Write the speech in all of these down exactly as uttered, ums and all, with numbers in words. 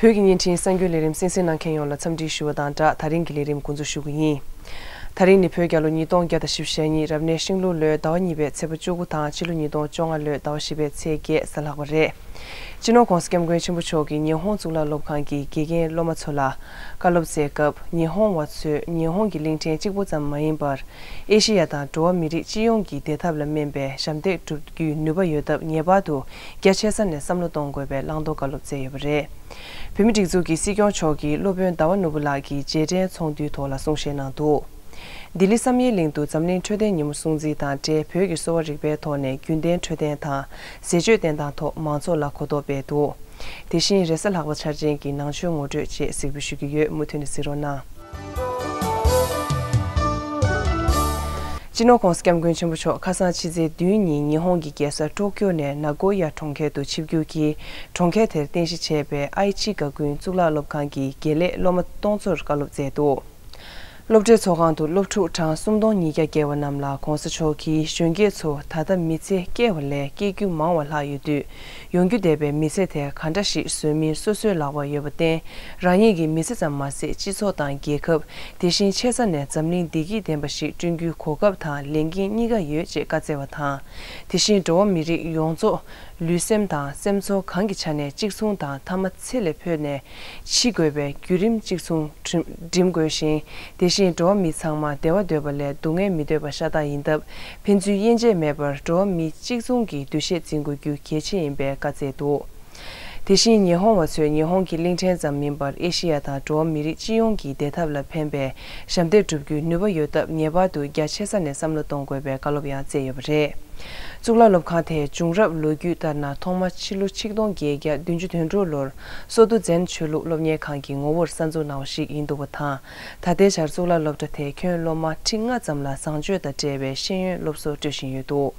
བོད་ཀྱི་བརྙན་འཕྲིན་གསར་འགྱུར་ལས་རིམ་གསན་གཟིགས་གནང་མཁན་ཡོངས་ལ་འཚམས་འདྲི་ཞུ་བ་དང་སྦྲགས། ད་རིང་གི་ལས་རིམ་འགོ་འཛུགས་ཞུ་གི་ཡིན། ད་རིང་ནི་བོད་རྒྱལ་ལོ་ཉིས་སྟོང་བརྒྱ་དང་བཞི་བཅུ་ཞེ་གཉིས། རབ་གནས་ཤིང་ལུག་ལོའི་ཟླ་བ་གཉིས་པའི་ཚེས་པ་བཅུ་དགུ་དང་ཕྱི་ལོ་ཉིས་སྟོང་བཅོ་ལྔ་ལོའི་ཟླ་བ་བཞི་པའི་ཚེས་བརྒྱད་གཟའ་ལྷག་པ་རེད། སྤྱི་ནོར་༧གོང་ས་༧སྐྱབས་མགོན་ཆེན་པོ་མཆོག་གིས་ཉི་ཧོང་གཙུག་ལག་སློབ་ཁང་གི་དགེ་རྒན་སློབ་མ་ཚོ་ལ་བཀའ་སློབ་སྩལ་སྐབས། ཉི་ཧོང་བ་ཚོས་ཉི་ཧོང་གི་གླིང་ཕྲན་གཅིག་པུ་ཙམ་མ་ཡིན་པར། ཨེ་ཤེ་ཡ་དང་འགྲོ་བ་མི་རིགས་སྤྱི་ཡོངས་ཀྱི་བདེ་ཐབས་ལ་སྨན་པའི་ཞབས་འདེགས་སྒྲུབ་རྒྱུའི་ནུས་པ་ཡོད་སྟབས། ངེས་པར་དུ་རྒྱ་ཆེ་ས་ནས་བསམ་བློ་གཏོང་དགོས་པའི་བླང་དོར་བཀའ་སློབ་སྩལ་ཡོད་པ་རེད། བོད་མིའི་སྒྲིག་འཛུགས་ཀྱི་སྲིད་སྐྱོང་མཆོག་གིས་སློབ་དཔོན་ཟླ་བ་ནོར་བུ་ལགས་ཀྱི་རྗེས་དྲན་ཚོགས་འདུའི་ཐོག་ལ་གསུང་བཤད་གནང་འདུག་ལྡི་ལི་བསམ་ཡས་གླིང་དུ་འཛམ་གླིང་འཕྲོད་བསྟེན་ཉིན་མོ་སྲུང་བརྩི་དང་འབྲེལ། བོད་ཀྱི་གསོ་བ་རིག་པའི་ཐོག་ནས་རྒྱུན་གཏན་འཕྲོད་བསྟེན་དང་ཟས་སྤྱོད་བསྟེན་སྟངས་ཐོག་མང་ཚོགས་ལ་གོ་རྟོགས་སྤེལ་འདུག་དེ་བཞིན་རེས་གཟའ་ལྷག་པ་འཆར་ཅན་གྱི་ནང་ཆོས་ངོ་སྤྲོད་བཅས་གཟིགས་འབུལ་ཞུ་གི་ཡོད། མུ་མཐུད་ནས་གཟིགས་རོགས་གནང་། སྤྱི་ནོར་༧གོང་ས་༧སྐྱབས་མགོན་ཆེན་པོ་མཆོག་ཁ་སང་ཕྱི་ཚེས་བདུན་ཉིན་ཉི་ཧོང་གི་རྒྱལ་ས་ཀྲོ་ཀྱོ་ནས་ནཱ་གོ་ཡ་གྲོང་ཁྱེར་དུ་ཆིབས་བསྒྱུར་གྱིས། གྲོང་ཁྱེར་དེར་རྟེན་གཞི་བྱས་པའི་ཨའི་ཅི་ག་ཀུན་གཙུག་ལག་སློབ་ཁང་གི་དགེ་ལས་སློབ་མ་སྟོང་ཚོར་བཀའ་སློབ་སྩལ་འདུག་སློབ་གྲྭའི་ཚོགས་ཁང་དུ་སློབ་ཕྲུག་གྲངས་སུམ་སྟོང་ཉིས་བརྒྱ་བརྒལ་བ་རྣམས་ལ་༧གོང་ས་མཆོག་གིས་གཞོན་སྐྱེས་ཚོ་ད་ལྟ་མི་ཚེ་བསྐྱལ་བ་ལས་སྐྱེ་རྒྱུ་མང་བ་ལྷག་ཡོད་དུས། ཡོང་རྒྱུ་བསྡད་པའི་མི་ཚེ་དེ་ག་འདྲ་ཞིག་བཟོ་མིན་སོ་སོའི་ལག་པར་ཡོད་པར་བརྟེན། རང་ཉིད་ཀྱི་མི་ཚེ་ཙམ་མ་ཟད། སྤྱི་ཚོགས་དང་རྒྱལ་ཁབ། དེ་བཞིན་ཆེ་ས་ནས་འཛམ་གླིང་བདེ་སྐྱིད་ལྡན་པ་ཞིག་བསྐྲུན་རྒྱུའི་གོ་སྐབས་དང་ལས་འགན་གཉིས་ཀ་ཡོད་ཅེས་བཀའ་སྩལ་བ་དང་། དེ་བཞིན་འགྲོ་བ་མི་རིགས་ཡོངས་རྫོགས་ལུས་སེམས་དང་སེམས་ཚོར་གང་གི་ཆ་ནས་གཅིག་མཚུངས་དང་ཐ་མ་ཚེ་ལས་འཕོས་ནས་འཆི་དགོས་པའི་བརྒྱུད་རིམ་གཅིག་མཚུངས་འགྲིམ་དགོས་ཤིང་། དེ་བཞིན་འགྲོ་བ་མི་ཚང་མ་བདེ་བ་འདོད་པ་ལས་སྡུག་བསྔལ་མི་འདོད་པ་ཤ་སྟག་ཡིན་སྟབས། ཕན་ཚུན་དབྱེ་འབྱེད་མེད་པར་འགྲོ་བ་མི་གཅིག་མཚུངས་ཀྱི་འདུ་ཤེས་འཛིན་དགོས་རྒྱུ་གལ་ཆེ་ཡིན་པའི་བཀའ་སྩལ་འདུག་དེ་བཞིན་ཉི་ཧོང་བ་ཚོས་ཉི་ཧོང་གི་གླིང་ཕྲན་ཙམ་མིན་པར་ཨེ་ཤེ་ཡ་དང་འགྲོ་བ་མི་རིགས་སྤྱི་ཡོངས་ཀྱི་བདེ་ཐབས་ལ་ཕན་པའི་ཞབས་འདེགས་སྒྲུབ་རྒྱུའི་ནུས་པ་ཡོད་སྟབས། ངེས་པར་དུ་རྒྱ་ཆེ་ས་ནས་བསམ་བློ་གཏོང་དགོས་པའི་བཀའ་སློབ་ཡང་སྩལ་ཡོད་པ་རེད། གཙུག་ལག་སློབ་ཁང་དེས་བྱུང་རབས་ལོ་རྒྱུས་ལྟར་ན། ཐོག་མར་ཕྱི་ལོ་ཆིག་སྟོང་བརྒྱད་བརྒྱ་བདུན་ཅུ་དོན་དྲུག་ལོར་སོ་ཏོ་ཛན་ཆོས་ལུགས་སློབ་གཉེར་ཁང་གི་ངོ་བོར་གསར་འཛུགས་གནང་བ་ཞིག་ཡིན་འདུག་པ་དང་། ད་ལྟའི་ཆར་གཙུག་ལག་སློབ་གྲྭ་དེས་ཁྱོན་སློབ་མ་ཁྲི་ལྔ་ཙམ་ལ་བཟང་སྤྱོད་དང་འབྲེལ་བའི་ཤེས་ཡོན་སློབ་གསོ་སྤྲོད་བཞིན་ཡོད་འདུག་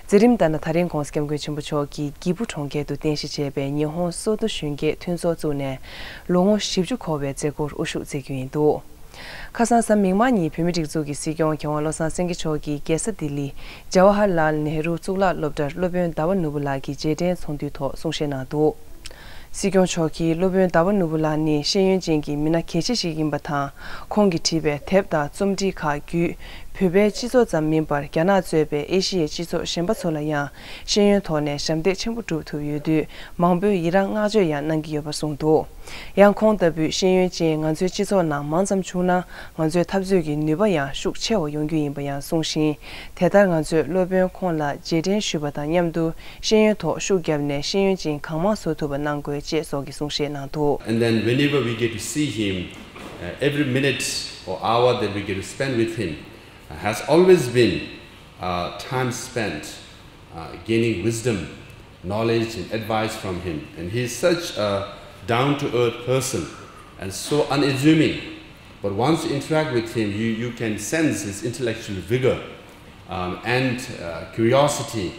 མཛད་རིམ་ལྟར་ན། ད་རིང་༧གོང་ས་༧སྐྱབས་མགོན་ཆེན་པོ་མཆོག་གིས་གི་པུ་གྲོང་ཁྱེར་དུ་རྟེན་གཞི་བྱས་པའི་ཉི་ཧོང་སོ་ཏོ་གཞོན་སྐྱེས་མཐུན་ཚོགས་བཙུགས་ནས་ལོ་ངོ་བཞི་བཅུ་འཁོར་བའི་མཛད་སྒོར་དབུ་བཞུགས་མཛད་རྒྱུ་ཡིན་འདུག་ཁ་སང་གཟའ་མིག་དམར་ཉིན་བོད་མིའི་སྒྲིག་འཛུགས་ཀྱི་སྲིད་སྐྱོང་རྒྱལ་དབང་བློ་བཟང་སེང་གེ་མཆོག་གིས་རྒྱལ་ས་ལྡི་ལི་ཇ་ཝ་ཧར་ལཱལ་ནེ་རུ་གཙུག་ལག་སློབ་གྲྭར་སློབ་དཔོན་ཟླ་བ་ནོར་བུ་ལགས་ཀྱི་རྗེས་དྲན་ཚོགས་འདུའི་ཐོག་གསུང་བཤད་གནང་འདུག་སྲིད་སྐྱོང་མཆོག་གིས་སློབ་དཔོན་ཟླ་བ་ནོར་བུ་ལགས་ནི་ཤེས་ཡོན་ཅན་གྱི་མི་སྣ་གལ་ཆེ་ཞིག་ཡིན་པ་དང་། ཁོང་གིས་བྲིས་པའི་དེབ་དང་རྩོམ་བྲིས་ཁག་བརྒྱུད། བོད་པའི་སྤྱི་ཚོགས་ཙམ་མིན་པར་རྒྱ་ནག་གཙོས་པའི་ཨེ་ཤི་ཡའི་སྤྱི་ཚོགས་གཞན་པ་ཚོ་ལ་ཡང་ཤེས་ཡོན་ཐོག་ནས་ཞབས་འདེགས་ཆེན་པོ་བསྒྲུབས་ཐུབ་ཡོད་དུས། མང་པོས་ཡི་རངས་བསྔགས་བརྗོད་ཡང་གནང་གི་ཡོད་པ་གསུངས་འདུག་ཡང་ཁོང་ལྟ་བུའི་ཤེས་ཡོན་ཅན་ང་ཚོའི་སྤྱི་ཚོགས་ནང་མང་ཙམ་བྱུང་ན། ང་ཚོའི་འཐབ་རྩོད་ཀྱི་ནུས་པ་ཡང་ཤུགས་ཆེ་བ་ཡོང་རྒྱུ་ཡིན་པ་ཡང་གསུངས་ཤིང་། དེ་ལྟར་ང་ཚོས་སློབ་དཔོན་ཁོང་ལ་རྗེས་དྲན་ཞུས་པ་དང་མཉམ་དུ། ཤེས་ཡོན་ཐོག་ཤུགས་བརྒྱབ་ནས་ཤེས་ཡོན་ཅན་གང་མང་བཟོ་ཐུབ་པ་གནང་དགོས། ཅེས་སོགས་ཀྱི་གསུང་བཤད་གནང་འདུག And then whenever we get to see him, uh, every minute or hour that we get to spend with him, uh, has always been, uh, time spent, uh, gaining wisdom, knowledge, and advice from him. And he is such a down-to-earth person and so unassuming. But once you interact with him, you, you can sense his intellectual vigor, um, and, uh, curiosity,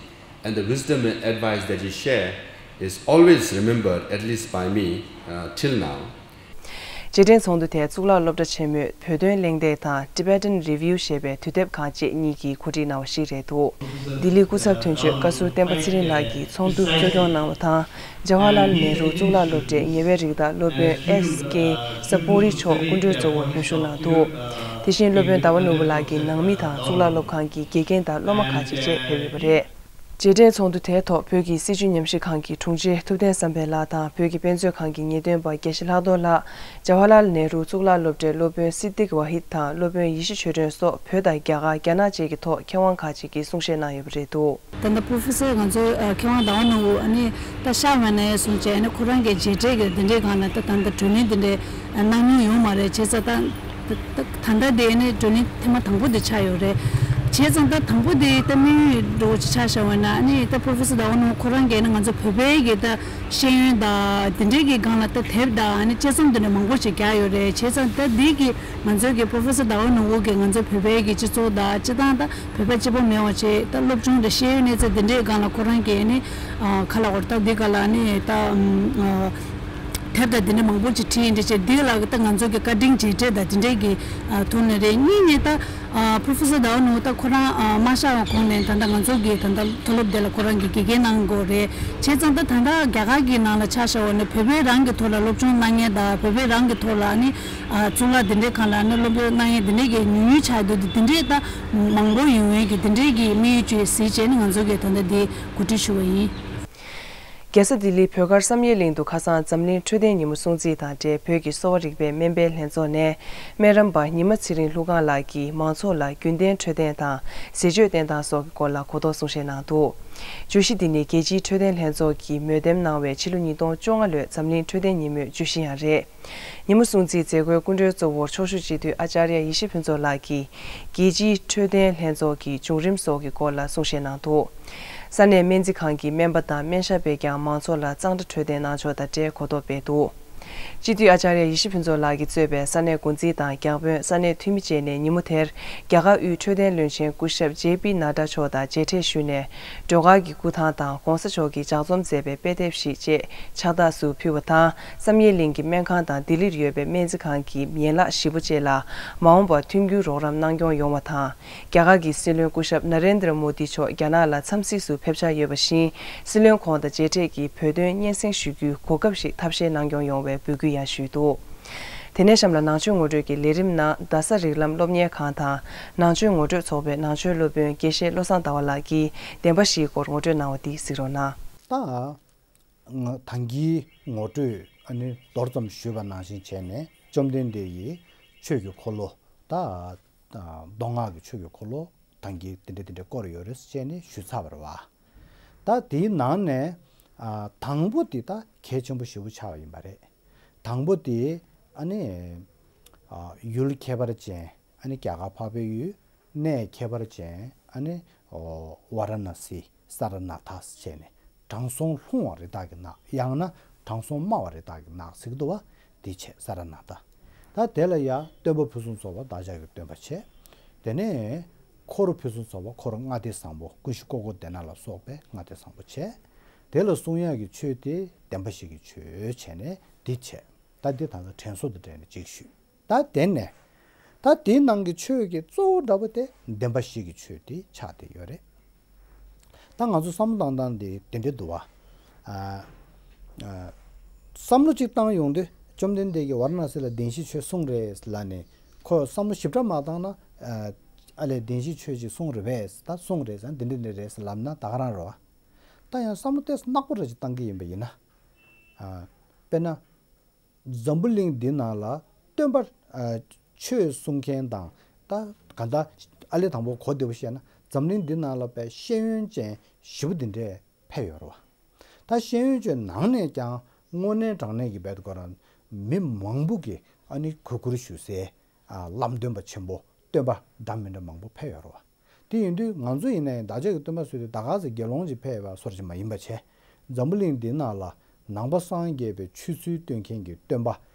and the wisdom and advice that he share is always remembered, at least by me, uh, till now. རྗེས་དྲན་ཚོགས་འདུ་དེ་གཙུག་ལག་སློབ་གྲྭ་ཆེན་མོས་བོད་དོན་གླེང་སྟེགས་དང་Tibetan Review ཞེས་པའི་དུས་དེབ་ཁང་བཅས་གཉིས་ཀྱིས་གོ་སྒྲིག་གནང་བ་ཞིག་རེད་འདུག་ལྡི་ལིའི་སྐུ་ཚབ་དོན་གཅོད་བཀའ་ཟུར་བསྟན་པ་ཚེ་རིང་ལགས་ཀྱིས་ཚོགས་འདུ་གཙོ་སྐྱོང་གནང་བ་དང་། ཇ་ཝ་ཧར་ལཱལ་ནེ་རུ་གཙུག་ལག་སློབ་གྲྭའི་ཉེ་བའི་རིགས་བདག་སློབ་དཔོན་ཨེས་ཀེ་ས་པོ་རི་མཆོག་སྐུ་མགྲོན་གཙོ་བོར་མཉམ་ཞུགས་གནང་འདུག་དེ་བཞིན་སློབ་དཔོན་ཟླ་བ་ནོར་བུ་ལགས་ཀྱི་ནང་མི་དང་གཙུག་ལག་སློབ་ཁང་གི་དགེ་རྒན་དང་སློབ་མ་ཁག་ཅིག་བཅས་ཕེབས་ཡོད་པ་རེད། རྗེས་དྲན་ཚོགས་འདུ་དེའི་ཐོག་བོད་ཀྱི་སྲིད་བྱུས་ཉམས་ཞིབ་ཁང་གི་དྲུང་ཆེ་ཐུབ་བསྟན་བསམ་འཕེལ་ལགས་དང་། བོད་ཀྱི་དཔེ་མཛོད་ཁང་གི་ངེས་སྟོན་པ་དགེ་བཤེས་ལྷག་རྡོར་ལགས། ཇ་ཝ་ཧར་ལཱལ་ནེ་རུ་གཙུག་ལག་སློབ་གྲྭའི་སློབ་དཔོན་སིད་དིག་ཝ་ཧིད་དང་སློབ་དཔོན་ཡེ་ཤེས་ཆོས་སྒྲོན་སོགས། བོད་དང་རྒྱ་གར། རྒྱ་ནག་བཅས་ཀྱི་ཐོག་མཁས་དབང་ཁག་ཅིག་གིས་གསུང་བཤད་གནང་ཡོད་པ་རེད་འདུག་ད་ལྟ་པོ་རོ་ཕེ་སར་ང་ཚོའི་ཨ་མཁས་དབང་ཟླ་བ་ནོར་བུ་ཨ་ནི་ད་ཤར་ཝེ་ན་ཡ་སོང་རྗེས་ཨ་ནི་ཁོ་རང་གི་རྗེས་དྲན་གྱི་དེ་འདྲའི་སྒང་ལ་ད་ད་ལྟ་བགྲོ་གླེང་དེ་འདྲའི་གནང་མྱོང་ཡོད་མ་རེད། བྱས་ཙང་ད་ད་ད་ད་ལྟ་དེ་ཨ་ནི་བགྲོ་གླེང་ཐེངས་མ་དང་པོ་དེ་ཆགས་ཡོད་རེད། བྱས་ཙང་ད་དང་པོ་དེ་ད་དམིགས་ཡུལ་འདྲ་བོ་ཅིག་ཆ་བཞག་པ་ཡིན་ན། ཨ་ནི་ད་པོ་རོ་ཕེ་སར་ཟླ་བ་ནོར་བུ་ཁོ་རང་གིས་ཨ་ནི་ང་ཚོ་བོད་པའི་གི་ད་ཤེས་ཡོན་དང་དེ་འདྲའི་གི་སྒང་ལ་ད་དེབ་དང་ཨ་ནི་དཔྱད་རྩོམ་དེ་འདྲ་མང་པོ་ཅིག་རྒྱག་ཡོད་རེད། བྱས་ཙང་ད་འདི་གི་ང་ཚོའི་གི་པོ་རོ་ཕེ་སར་ཟླ་བ་ནོར་བུ་གིས་ང་ཚོའི་བོད་པའི་གི་སྤྱི་ཚོགས་དང་སྤྱི་བཏང་ད་བོད་པ་གཅིག་པོ་མེད་པ་བྱས། ད་སློབ་སྦྱོང་དང་ཤེས་ཡོན་གནས་ཚད་འདི་འདྲའི་སྒང་ལ་ཁོ་རང་གིས་ནི་ཨ་ག་ལབ་དགོས་རེད། ད་འདི་སྒང་ལ་ནི་ད་ཨ་ དེབ་དང་དེ་འདྲ་མང་པོ་ཅིག་བྲིས་ཡིན་འདྲ་བྱས། འདི་ལ་ད་ང་ཚོ་གི་བཀའ་དྲིན་རྗེས་དྲན་དང་དེ་འདྲའི་གི་ཨ་ཐོག་ནས་རེད། གཉིས་ནས་ད་ཨ་Professor Dao Nungu ད་ཁོ་རང་ཨ་མ་གཤགས་པའི་གོང་ནས་ད་ལྟ་ང་ཚོ་གི་ད་ལྟ་མཐོ་སློབ་དེ་ལ་ཁོ་རང་གི་དགེ་རྒན་གནང་དགོས་རེད། བྱས་ཙང་ད་ད་ལྟ་རྒྱ་གར་གྱི་ནང་ལ་ཆ་བཞག་པ་ན་བོད་པའི་རང་གི་ཐོག་ལ་སློབ་སྦྱོང་གནང་མཁན་དང་བོད་པའི་རང་གི་ཐོག་ལ་ཨ་ནི་ཨ་གཙུག་ལག་དེ་འདྲའི་སྒང་ལ་ཨ་ནི་སློབ་སྦྱོང་གནང་མཁན་དེ་འདྲའི་གི་ཉུང་ཉུང་ཆགས་འདུག་དེ་འདྲའི་ད་མང་པོ་ཡོང་ཡས་ཀྱི་དེ་འདྲའི་གི་དམིགས་ཡུལ་ཅིག་གཟིགས་བྱས་ནས་ང་ཚོ་གི་ད་ལྟ་འདི་གོ་སྒྲིག་ཞུས་པ་ཡིན། རྒྱལ་ས་ལྡི་ལི་བོད་སྒར་བསམ་ཡས་གླིང་དུ་ཁ་སང་འཛམ་གླིང་འཕྲོད་བསྟེན་ཉིན་མོ་སྲུང་བརྩི་དང་འབྲེལ། བོད་ཀྱི་གསོ་བ་རིག་པའི་སྨན་པའི་ལྷན་ཚོགས་ནས་སྨན་རམས་པ་ཉི་མ་ཚེ་རིང་ལྷུན་གང་ལགས་ཀྱིས་མང་ཚོགས་ལ་རྒྱུན་གཏན་འཕྲོད་བསྟེན་དང་ཟས་སྤྱོད་བསྟེན་སྟངས་སོགས་ཀྱི་སྐོར་ལ་གོ་རྟོགས་གསུང་བཤད་གནང་འདུག་བརྗོད་གཞི་འདི་ནི་རྒྱལ་སྤྱིའི་འཕྲོད་བསྟེན་ལྷན་ཚོགས་ཀྱིས་མོས་འདེམས་གནང་བའི་ཕྱི་ལོ་ཉིས་སྟོང་བཅོ་ལྔ་ལོའི་འཛམ་གླིང་འཕྲོད་བསྟེན་ཉིན་མོའི་བརྗོད་གཞི་ཡང་རེད། ཉིན་མོ་སྲུང་བརྩིའི་མཛད་སྒོའི་སྐུ་མགྲོན་གཙོ་བོར་ཕྱོགས་བཞུགས་སྤྱི་འཐུས་ཨ་ཅཱརྱ་ཡེ་ཤེས་ཕུན་ཚོགས་ལགས་ཀྱིས་རྒྱལ་སྤྱིའི་འཕྲོད་བསྟེན་ལྷན་ཚོགས་ཀྱི་བྱུང་རིམ་སོགས་ཀྱི་སྐོར་ལ་གསུང་བཤད་གནང་འདུག་ས་གནས་སྨན་རྩིས་ཁང་གི་སྨན་པ་དང་སྨན་ཞབས་པས་ཀྱང་མང་ཚོགས་ལ་གཙང་སྦྲ་འཕྲོད་བསྟེན་གནང་ཕྱོགས་དང་འབྲེལ་གོ་རྟོགས་སྤེལ་འདུག་སྤྱི་འཐུས་ཨ་ཅཱརྱ་ཡེ་ཤེས་ཕུན་ཚོགས་ལགས་ཀྱིས་གཙོས་པའི་ས་གནས་འགོ་འཛིན་དང་བརྒྱ་དཔོན། ས་གནས་འཐུས་མི་བཅས་ནས་ཉིན་མོ་དེར་རྒྱ་གར་དབུས་འཕྲོད་བསྟེན་བློན་ཆེན་སྐུ་ཞབས་ཇེ་པི་ནཱ་ཌ་མཆོག་དང་མཇལ་འཕྲད་ཞུས་ནས། སྒྲོལ་དཀར་གྱི་སྐུ་ཐང་དང་༧གོང་ས་མཆོག་གིས་ལྗགས་རྩོམ་མཛད་པའི་དཔེ་དེབ་ཞིག་བཅས་ཕྱག་རྟགས་སུ་ཕུལ་བ་དང་། བསམ་ཡས་གླིང་གི་སྨན་ཁང་དང་ལྡི་ལིར་ཡོད་པའི་སྨན་རྩིས་ཁང་གི་ཡན་ལག་བཞི་པོ་བཅས་ལ་མ་འོངས་པར་མཐུན་འགྱུར་རོགས་རམ་གནང་སྐྱོང་ཡོང་བ་དང་། རྒྱ་གར་གྱི་སྲིད་བློན་སྐུ་ཞབས་ན་རེན་དྲ་མོ་དི་མཆོག་རྒྱ་ནག་ལ་འཚམས་གཟིགས་སུ་ཕེབས་འཆར་ཡོད་པ་བཞིན། སྲིད་བློན་ཁོང་དང་མཇལ་འཕྲད་ཀྱིས་བོད་དོན་སྙན་སེང་ཞུ་རྒྱུའི་གོ་སྐབས་ཤིག་ཐབས་ཤེས་གནང་སྐྱོང་ཡོང་བའི་འབོད་སྐུལ་ཡང་ཞུས་འདུག་དེ་ནས་གཤམ་ལ་ནང་ཆོས་ངོ་སྤྲོད་ཀྱི་ལས་རིམ་ནང་རྡ་ས་རིགས་ལམ་སློབ་གཉེར་ཁང་དང་ནང་ཆོས་ངོ་སྤྲོད་ཚོགས་པའི་ནང་ཆོས་སློབ་དཔོན་དགེ་བཤེས་བློ་བཟང་ཟླ་བ་ལགས་ཀྱིས་བདེན་པ་བཞིའི་སྐོར་ངོ་སྤྲོད་གནང་བ་འདི་གཟིགས་རོགས་གནང་། ད། ང་ད་གིན་ངོ་སྤྲོད་ཨ་ནི་མདོར་ཙམ་ཞུས་པ་ནང་བཞིན་བྱས་ནས་བཅོམ་ལྡན་འདས་ཀྱི་ཆོས་ཀྱི་འཁོར་ལོ་ད་མདོ་སྔགས་ཀྱི་ཆོས་ཀྱི་འཁོར་ལོ་ད་གིན་དེ་འདྲ་དེ་འདྲ་བསྐོར་ཡོད་རེད་ཟེར་བྱས་ནས་ཞུས་ཚར་བ་རེད་བ། ད་དེའི་ནང་ནས་ཨ་དང་པོ་དེ་ད་གལ་ཆེན་པོ་ཞེ་པོ་ཆགས་པ་ཡིན་པ་རེད། དང་པོ་དེ་ཨ་ནི་ཨ་ཡུལ་ཁྱད་པར་ཅན། ཨ་ནི་རྒྱ་གར་འཕགས་པའི་ཡུལ། གནས་ཁྱད་པར་ཅན། ཨ་ནི་ཝཱ་ར་ཎ་སི། ས་ར་ནཱ་ཐ་ཟེར་བྱས་ནས་དྲང་སྲོང་ལྷུང་བ་རི་དྭགས་ཀྱི་ནགས། ཡང་ན་དྲང་སྲོང་དམའ་བ་རི་དྭགས་ཀྱི་ནགས་ཟེར་གྱི་འདུག་བ། དེ་བྱས་ས་ར་ནཱ་ཐ། ད་དེ་ལ་ཡ་སྟོན་པ་ཕུན་སུམ་ཚོགས་པ་བདག་ཅག་གི་སྟོན་པ་བྱས། དེ་ནས་འཁོར་ཕུན་སུམ་ཚོགས་པ་འཁོར་ལྔ་སྡེ་བཟང་པོ་ཀུན་ཤེས་ཀོ་ཀོ་དེ་ན་ལ་སོགས་པའི་ལྔ་སྡེ་བཟང་པོ་བྱས། དེ་ལ་གསུང་ཡག་གི་ཆོས་དེ་བདེན་པ་བཞི་གི་ཆོས་བྱས་ནས་དེ་བྱས། ད་འདི་ད་ལྟ་དྲན་གསོ་དང་འབྲེལ་ནས་ཅིག་ཞུས། ད་དེ་ནས་ད་དེའི་ནང་གི་ཆོས་ཀྱི་གཙོ་བོ་འདྲ་པོ་དེ་བདེན་པ་བཞི་གི་ཆོས་དེ་ཆགས་བསྡད་ཡོད་རེད། ད་ང་ཚོ་བསམ་བློ་བཏང་སྟངས་དེ་དེ་འདྲ་འདུག་བ། ཨ་ཨ་བསམ་བློ་གཅིག་བཏང་ཡོང་དུས་བཅོམ་ལྡན་འདས་ཀྱིས་ཝཱ་ར་ཎ་སི་ལ་བདེན་བཞིའི་ཆོས་གསུངས་རེད་ལབ་ནས་ཁོས་བསམ་བློ་ཞིབ་ཕྲ་མ་བཏང་ན་ཨ་ཨ་ལས་བདེན་བཞིའི་ཆོས་ཅིག་གསུངས་རེད་པས། ད་གསུངས་རེད་ཟེར་ན་འདི་འདྲ་འདི་རེད་ཟེར་ལབ་ན་ད་ག་རང་རེད་བ། ད་ཡང་བསམ་བློ་ཏོག་ཙམ་ནག་པོ་འདྲ་ཅིག་བཏང་གི་ཡིན་པ་ཡིན་ན། ཨ་དཔེར་ན། འཛམ་བུ་གླིང་འདི་ནང་ལ་སྟོན་པ་ཨ་ཆོས་གསུང་མཁན་དང་ད་ག་ད་ཨ་ལས་དང་པོ་གོ་བདེ་པོ་བཤད་ན་འཛམ་གླིང་འདི་ནང་ལ་དཔེ་ཤེས་ཡོན་ཅན་ཞེ་པོ་འདི་འདྲས་ཕེབས་ཡོད་རེད་བ། ད་ཤེས་ཡོན་ཅན་ནང་ནས་ཀྱང་དངོས་གནས་དྲང་གནས་ཀྱི་བེད་ཀོ་རང་མི་མང་པོ་གིས་ཨ་ནི་གུས་བཀུར་ཞུ་སའི་ཨ་ལམ་སྟོན་པ་ཆེན་པོ་སྟོན་པ་འདྲ་མི་འདྲ་མང་པོ་ཕེབས་ཡོད་རེད་བ། དེ་ཡིན་དུས་ང་ཚོ་ཡིན་ན་ཡང་བདག་ཅག་གི་སྟོན་པ་ཟེར་དུས་ད་ག་ཟེ་དགེ་སློང་ཅིག་ཕེབས་པ་སོར་ཅིག་མ་ཡིན་པ་བྱས། འཛམ་བུ་གླིང་འདི་ནང་ལ་ནང་པ་སངས་རྒྱས་པའི་ཆོས་ཚུལ་སྟོན་མཁན་གྱི་སྟོན་པ་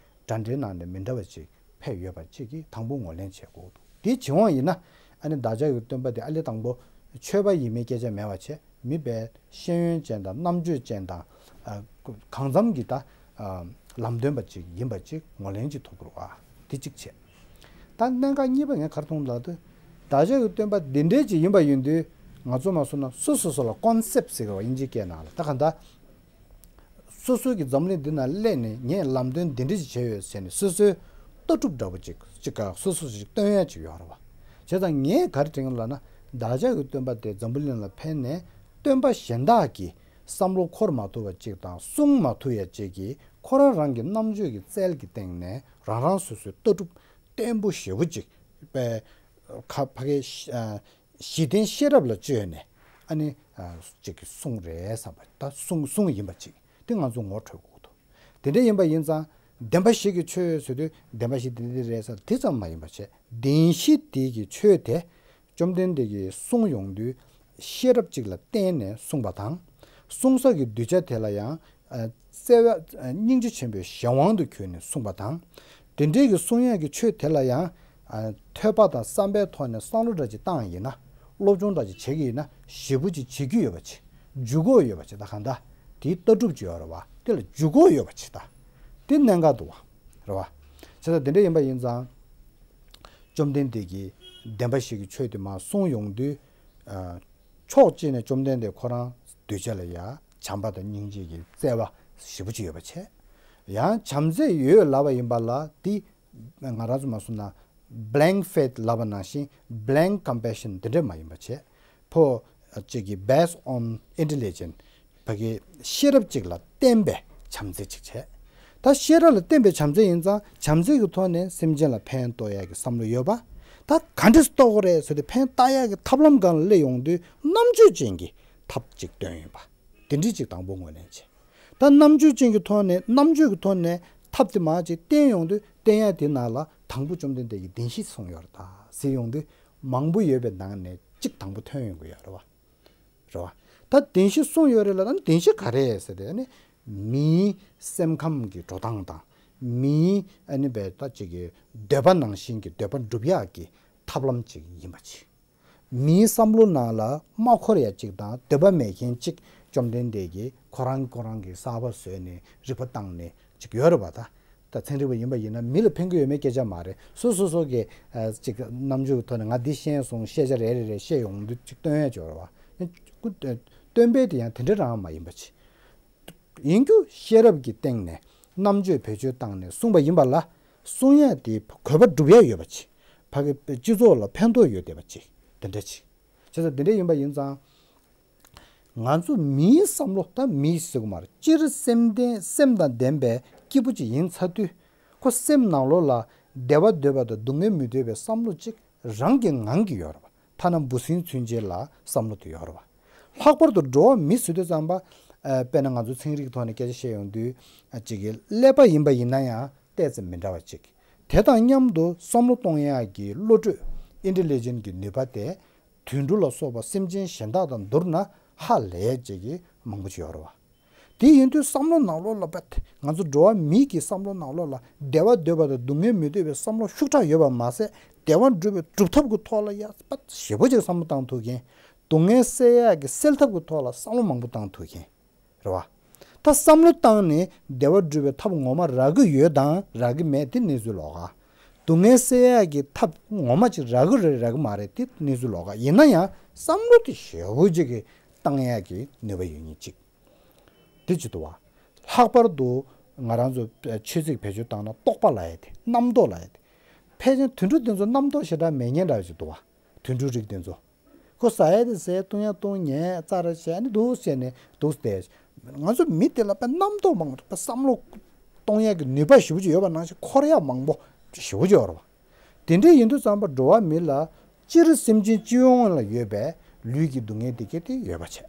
འདྲ་འདྲའི་ནང་ནས་མི་འདྲ་བ་ཅིག་ཕེབས་ཡོད་པ་ཅིག་གིས་དང་པོ་ངོས་ལེན་བྱེད་དགོས་འདུག་དེ་བྱེད་དབང་ཡིན་ན་ཨ་ནི་བདག་ཅག་གི་སྟོན་པ་དེ་ཨ་ལས་དང་པོ་ཆོས་པ་ཡིན་མིན་སྐད་ཆ་མེད་པ་བྱས་མི་དཔེ་ཤེས་ཡོན་ཅན་དང་རྣམ་དཔྱོད་ཅན་དང་ཨ་གང་འཚམ་གྱི་ད་ཨ་ལམ་སྟོན་པ་ཅིག་ཡིན་པ་ཅིག་ངོས་ལེན་ཅིག་ཐུབ་དགོས་རེད་བ། དེ་གཅིག་བྱས། ད་གནད་འགག་གཉིས་པ་ངས་ག་རེ་མཐོང་ལབ་དུས། བདག་ཅག་གི་སྟོན་པ་འདི་འདྲའི་ཅིག་ཡིན་པ་ཡིན་དུས་ང་ཚོ་མ་སོང་ན་སོ་སོ་སོ་ལ་ཀོན་སེབ་ཟེར་བ་དབྱིན་ཇིའི་སྐད་ནང་ལ་ད་ག་འདྲ། སོ་སོ་གི་འཛམ་གླིང་འདི་ན་སླེབས་ནས་ངས་ལམ་སྟོན་འདི་འདྲ་ཅིག་བྱས་ཡོད་ཟེར་ནས་སོ་སོའི་ལྟ་གྲུབ་འདྲ་པོ་ཅིག་ཅིག་ག་སོ་སོ་ཅིག་སྟོན་ཡ་ཅིག་ཡོད་རེད་བ། བྱས་ཙང་ངས་ག་རེ་དྲན་གྱི་ལབ་ན་བདག་ཅག་གི་སྟོན་པ་དེ་འཛམ་བུ་གླིང་ལ་ཕེབས་ནས་སྟོན་པ་གཞན་དག་གི་བསམ་བློ་འཁོར་མ་ཐུབ་པ་ཅིག་དང་གསུང་མ་ཐུབ་ཡ་ཅིག་གིས་ཁོ་རང་རང་གི་རྣམ་དཔྱོད་ཀྱི་རྩལ་གྱི་སྟེང་ནས་རང་རང་སོ་སོའི་ལྟ་གྲུབ་བརྟན་པོ་ཞེ་པོ་ཅིག་པའི་ཁ་ཕ་གའི་ཤ་ཨ་གཞི་རྟེན་ཤེས་རབ་ལ་བཅོལ་ནས་ཨ་ནི་ཨ་ཅིག་གི་གསུང་རེད་བསམ་པ་ད་གསུང་གསུང་ཡིན་པ་ཅིག་དེ་ང་ཚོ་ངོ་འཕྲོད་དགོས་འདུག་དེ་འདྲ་ཡིན་པ་ཡིན་ཙང་བདེན་པ་བཞི་གི་ཆོས་ཟེར་དུས་བདེན་པ་བཞི་དེ་འདི་རེད་ཟེར་དེ་ཙམ་མ་ཡིན་པ་བྱས་བདེན་བཞི་དེ་གི་ཆོས་དེ། བཅོམ་ལྡན་འདས་ཀྱིས་གསུངས་ཡོང་དུས་ཤེས་རབ་ཅིག་ལ་བརྟེན་ནས་གསུངས་པ་དང་། གསུང་ས་གི་གདུལ་བྱ་དེ་ལ་ཡང་ཨ་བརྩེ་བ་ཨ་སྙིང་རྗེ་ཆེན་པོའི་གཞན་དབང་དུ་གྱུར་ནས་གསུངས་པ་དང་། དེ་འདྲའི་གི་གསུང་ཡག་གི་ཆོས་དེ་ལ་ཡང་ཨ་ཐོས་པ་དང་བསམ་པའི་ཐོག་ནས་བསམ་བློ་འདྲ་ཅིག་བཏང་ཡིན་ན་སློབ་སྦྱོང་འདྲ་ཅིག་བྱེད་ཀྱི་ཡིན་ན་ཞེ་པོ་ཅིག་བྱེད་རྒྱུ་ཡོད་པ་ཅིག་འཇུག་སྒོ་ཡོད་པ་ཅིག་ད་གང་ལྟར་དེའི་ལྟ་གྲུབ་ཅིག་ཡོད་རེད་བ་དེ་ལ་འཇུག་སྒོ་ཡོད་པ་ཅིག་ད། དེ་གནད་འགག་འདུག་བ། རེད་བ། བྱས་ཙང་དེ་འདྲ་ཡིན་པ་ཡིན་ཙང་། བཅོམ་ལྡན་འདས་ཀྱིས་བདེན་པ་བཞི་གི་ཆོས་དེ་མར་གསུངས་ཡོང་དུས། ཕྱོགས་གཅིག་ནས་བཅོམ་ལྡན་འདས་ཁོ་རང་གདུལ་བྱ་ལ་ཡང་བྱམས་པ་དང་སྙིང་རྗེ་གི་བརྩེ་བ་ཞེ་པོ་ཅིག་ཡོད་པ་བྱས། ཡང་བྱམས་བརྩེ་ཡོད་ལབ་པ་ཡིན་པ་ལ་དེ། ང་རང་ཚོ་མ་སོང་ན། blank faith ལབ་པ་ནང་བཞིན་blank compassion འདི་འདྲ་མ་ཡིན་པ་བྱས། ཕོ། གཅིག་གིས་based on intelligence ཕ་གི་ཤེས་རབ་ཅིག་ལ་བརྟེན་པའི་བྱམས་བརྩེ་ཅིག་བྱས། ད་ཤེས་རབ་ལ་བརྟེན་པའི་བྱམས་བརྩེ་ཡིན་ཙང་བྱམས་བརྩེ་གི་ཐོག་ནས་སེམས་ཅན་ལ་ཕན་ཐོགས་ཡག་གི་བསམ་བློ་ཡོད་པ། ད་ག་འདྲས་རྟོགས་དགོས་རེད་ཟེར་ཏེ་ཕན་བཏགས་ཡག་གི་ཐབས་ལམ་སྒང་ལ་སླེབས་ཡོང་དུས་རྣམ་དཔྱོད་ཅན་གྱི་ཐབས་ཅིག་བཏོན་ཡོད་པ། དེ་འདྲས་ཅིག་དང་པོ་ངོས་ལེན་བྱས། ད་རྣམ་དཔྱོད་ཅན་གྱི་ཐོག་ནས་རྣམ་དཔྱོད་ཀྱི་ཐོག་ནས་ཐབས་དེ་མར་ཅིག་བསྟན་ཡོང་དུས་བསྟན་ཡག་དེ་ནང་ལ་དང་པོ་བཅོམ་ལྡན་འདས་ཀྱིས་བདེན་བཞི་གསུངས་ཡོད་རེད་ད་ཟེར་ཡོང་དུས་མང་པོ་ཡོད་པའི་ནང་ནས་གཅིག་དང་པོ་ཐོན་ཡོང་གི་ཡོད་རེད་བ། རེད་བ། ད་བདེན་བཞི་གསུངས་ཡོད་རེད་ལ་ད་བདེན་བཞི་ག་རེ་ཟེར་ཏེ་ནི་མིའི་སེམས་ཁམས་ཀྱི་འགྲོ་སྟངས་དང་མིའི་ཨ་ནི་བས་ད་ཅིག་གི་འདོད་པ་ནང་བཞིན་གྱི་འདོད་པ་འགྲུབ་ཡག་གི་ཐབས་ལམ་ཅིག་ཡིན་པ་ཅིག་མིའི་བསམ་བློ་ནང་ལ་མ་འཁོར་ཡ་གཅིག་དང་འདོད་པ་མེད་མཁན་གཅིག་བཅོམ་ལྡན་འདས་ཀྱིས་ཁོ་རང་ཁོ་རང་གི་གསར་པ་བཟོས་ནས་རིག་པ་བཏང་ནས་གཅིག་ཡོད་རེད་པ་ད། ད་ཚན་རིག་པ་ཡིན་པ་ཡིན་ན་མི་ལ་ཕན་གྱི་ཡོད་མེད་སྐད་ཆ་མ་རེད། སོ་སོ་སོ་གི་ཨ་གཅིག་རྣམ་དཔྱོད་ཀྱི་ཐོག་ནས་ང་འདི་ཤེས་སོང་ཤེས་བྱ་རེ་རེ་རེ་བཤད་ཡོང་དུས་གཅིག་སྟོན་ཡ་ཅིག་ཡོད་རེད་པ། སྟོན་པས་དེ་ཡང་དེ་འདྲ་རང་མ་ཡིན་པ་ཅིག་ཡིན་རྒྱུ་ཤེས་རབ་ཀྱི་སྟེང་ནས་རྣམ་དཔྱོད་བེད་སྤྱོད་བཏང་ནས་གསུངས་པ་ཡིན་པ་ལ་གསུང་ཡ་དེ་གོ་བ་སྒྲུབ་ཡ་ཡོད་པ་ཅིག་ཕ་གི་སྤྱི་ཚོགས་ལ་ཕན་ཐོགས་ཡོད་བསྡད་པ་ཅིག་དེ་འདྲ་ཅིག་བྱས་ཙང་དེ་འདྲ་ཡིན་པ་ཡིན་ཙང་། ང་ཚོ་མིའི་བསམ་བློ་ད་མིའི་ཟེར་གི་མ་རེད། སྤྱིར་སེམས་ལྡན་སེམས་དང་ལྡན་པའི་སྐྱེས་བུ་ཅིག་ཡིན་ཚར་དུས་ཁོ་སེམས་ནང་ལོགས་ལ་བདེ་བ་འདོད་པ་དང་སྡུག་བསྔལ་མི་འདོད་པའི་བསམ་བློ་ཅིག་རང་གི་ངང་གིས་ཡོད་རེད་པ། ཐ་ན་འབུ་སྲིན་ཚུན་ཆད་ལ་བསམ་བློ་དེ་ཡོད་རེད་པ། ལྷག་པར་དུ་འགྲོ་བ་མི་ཟེར་དུས་ཙམ་པ། ཨ་དཔེར་ན་ང་ཚོ་ཚན་རིག་གི་ཐོག་ནས་སྐད་ཆ་བཤད་ཡོང་དུས་ཨ་ཅིག་གི་ཀླད་པ་ཡིན་པ་ཡིན་ན་ཡང་ཏོག་ཙམ་མི་འདྲ་བ་ཅིག་དེ་དང་མཉམ་དུ་བསམ་བློ་གཏོང་ཡག་གི་བློ་གྲོས་ཨིན་ཊེ་ལི་ཇེན་གྱི་ནུས་པ་དེ་དུད་འགྲོ་ལ་སོགས་པ་སེམས་ཅན་གཞན་དག་དང་བསྡུར་ན་ཧ་ལས་ཅིག་གི་མང་པོ་ཅིག་ཡོད་རེད་པ། དེ་ཡིན་དུས་བསམ་བློ་ནང་ལོགས་ལ་བད། ང་ཚོ་འགྲོ་བ་མིའི་གི་བསམ་བློ་ནང་ལོགས་ལ་བདེ་བ་འདོད་པ་དང་སྡུག་བསྔལ་མི་འདོད་པའི་བསམ་བློ་ཤུགས་དྲག་ཡོད་པ་མ་ཟད་བདེ་བ་འགྲུབ་པའི་སྒྲུབ་ཐབས་ཀྱི་ཐོག་ལ་ཡ་བད་ཞེ་པོ་ཅིག་བསམ་བློ་བཏང་ཐུབ་མཁན། སྡུག་བསྔལ་སེལ་ཡག་གི་སེལ་ཐབས་ཀྱི་ཐོག་ལ་བསམ་བློ་མང་པོ་བཏང་ཐུབ་མཁན། རེད་བ། ད་བསམ་བློ་བཏང་ནས་བདེ་བ་སྒྲུབ་པའི་ཐབས་ངོ་མ་རག་གི་ཡོད་དང་རག་གི་མེད་དེ་གནས་ཚུལ་ལོགས་ཀ་སྡུག་བསྔལ་སེལ་ཡག་གི་ཐབས་ངོ་མ་ཅིག་རག་གི་རེད་རག་གི་མ་རེད་དེ་གནས་ཚུལ་ལོགས་ཀ་ཡིན་ན་ཡང་བསམ་བློ་དེ་ཞེ་པོ་ཅིག་གི་བཏང་ཡག་གི་ནུས་པ་ཡོད་མཁན་ཅིག་དེ་ཅིག་འདུག་བ། ལྷག་པར་དུ་ང་རང་ཚོ་ཆོས་ཚིག་བེད་སྤྱོད་བཏང་ན་རྟོག་པ་ལབ་ཡ་དེ་རྣམ་རྟོག་ལབ་ཡ་དེ། ཕལ་ཆེར་དུད་འགྲོ་དེ་ཚོ་རྣམ་རྟོག་ཞེ་དྲག་མེད་མཁན་འདྲ་བ་ཅིག་འདུག་བ། དུད་འགྲོ་རིགས་དེ་ཚོ། ཁོ་ཟ་ཡ་དེ་ཟས་བཏུང་ཡ་བཏུང་ཉལ་རྩྭ་ར་བྱས་ནས་འདུག་བྱས་ནས་འདུག་སྟེ། ང་ཚོ་མི་དེ་ལ་དཔེ་རྣམ་རྟོག་མང་པོ་བསམ་བློ་གཏོང་ཡ་གི་ནུས་པ་ཞེ་པོ་ཅིག་ཡོད་པ་ནང་བཞིན་འཁོར་ཡ་མང་པོ་ཞེ་པོ་ཅིག་ཡོད་རེད་བ། དེ་འདྲ་ཡིན་དུས་ཙམ་པ་འགྲོ་བ་མི་ལ་སྤྱིར་སེམས་ཅན་སྤྱི་ཡོངས་ལ་ཡོད་པའི་ལུས་ཀྱི་སྡུག་བསྔལ་དེ་གས་དེ་ཡོད་པ་བྱས།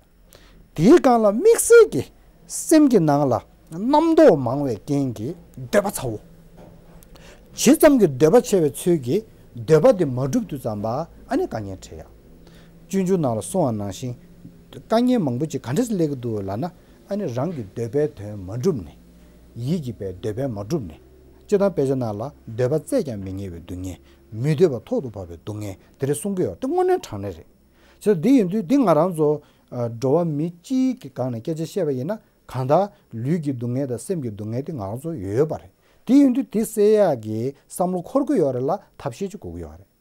དེའི་སྒང་ལ་དམིགས་བསལ་གྱི་སེམས་ཀྱི་ནང་ལ་རྣམ་རྟོག་མང་བའི་རྐྱེན་གྱིས་འདོད་པ་ཚ་བོ། ཇི་ཙམ་གྱི་འདོད་པ་ཆེ་བའི་ཚུལ་གྱིས་འདོད་པ་དེ་མ་འགྲུབ་དུས་ཙམ་པ་ཨ་ནི་དཀའ་ངལ་འཕྲད་ཡ། སྤྱོད་འཇུག་ནང་ལ་གསུངས་པ་ནང་བཞིན། དཀའ་ངལ་མང་པོ་ཅིག་ག་འདྲས་སླེབས་ཀྱི་འདུག་ལབ་ན་ཨ་ནི་རང་གི་འདོད་པའི་དོན་མ་འགྲུབ་ནས། ཡིད་ཀྱི་པའི་འདོད་པ་མ་འགྲུབ་ནས། སྤྱིར་བཏང་དཔེ་ཆ་ནང་ལ་འདོད་པ་རྩད་ཀྱང་མི་ཉལ་བའི་སྡུག་བསྔལ། མི་འདོད་པ་ཐོག་ཏུ་བབས་པའི་སྡུག་བསྔལ་དེ་འདྲ་གསུང་གི་ཡོད་དེ་དངོས་གནས་དྲང་གནས་རེད། བྱས་ཙང་འདི་ཡིན་དུས་འདི་ང་རང་ཚོ་ཨ་འགྲོ་བ་མི་སྤྱིའི་གི་སྒང་ནས་སྐད་ཆ་བཤད་པ་ཡིན་ན་གང་ལྟར་ལུས་ཀྱི་སྡུག་བསྔལ་དང་སེམས་ཀྱི་སྡུག་བསྔལ་དེ་ང་རང་ཚོ་ཡོད་ཡོད་པ་རེད། དེ་ཡིན་དུས་དེ་སེལ་ཡག་གི་བསམ་བློ་འཁོར་གི་ཡོད་རེད་ལ་ཐབས་ཤེས་ཅིག་དགོས་ཀྱི་ཡོད་རེད།